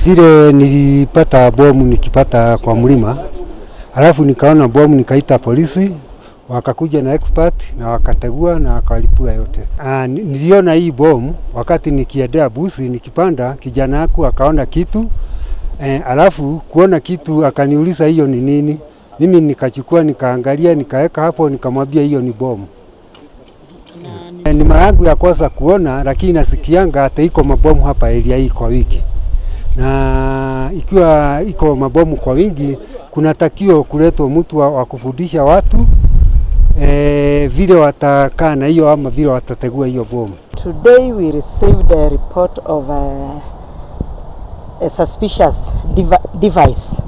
Vile nilipata bomu nikipata kwa mlima, alafu nikaona bomu nikaita polisi, wakakuja na expert na wakategua na wakalipua yote. Niliona hii bomu wakati nikiendea busi nikipanda, kijana yangu akaona kitu alafu kuona kitu akaniuliza hiyo ni nini. Mimi nikachukua nikaangalia nikaweka hapo nikamwambia hiyo ni bomu. Ni mara yangu ya kwanza kuona, lakini nasikianga hata iko mabomu hapa area hii kwa wiki, na ikiwa iko mabomu kwa wingi, kuna takio kuletwa mtu wa kufundisha watu vile watakaa na hiyo ama vile watategua hiyo bomu. Today we received a report of a suspicious device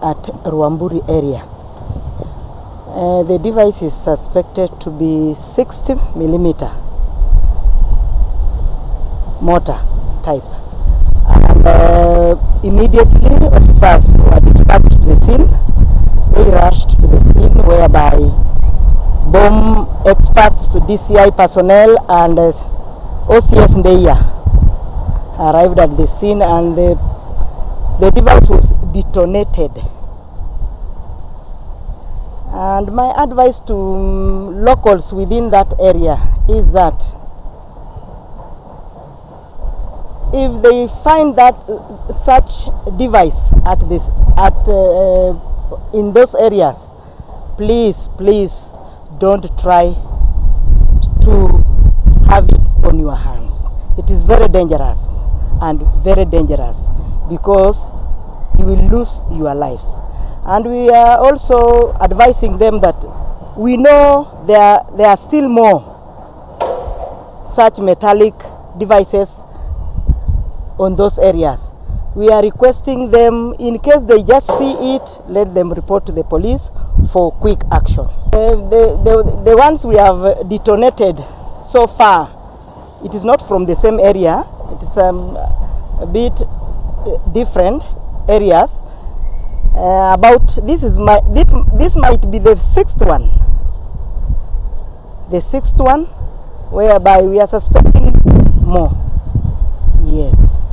at Rwamburi area. The device is suspected to be 60 millimeter mortar type. And immediately officers were dispatched to the scene. They rushed to the scene whereby bomb experts, DCI personnel and OCS Ndeia arrived at the scene, and the device was detonated. And my advice to locals within that area is that if they find that such device at this at in those areas, please, please don't try to have it on your hands. It is very dangerous and very dangerous because you will lose your lives. And we are also advising them that we know there are still more such metallic devices on those areas. We are requesting them, in case they just see it, let them report to the police for quick action. The ones we have detonated so far, it is not from the same area. It is a bit different areas. About this is my this might be the sixth one. The sixth one, whereby we are suspecting more. Yes.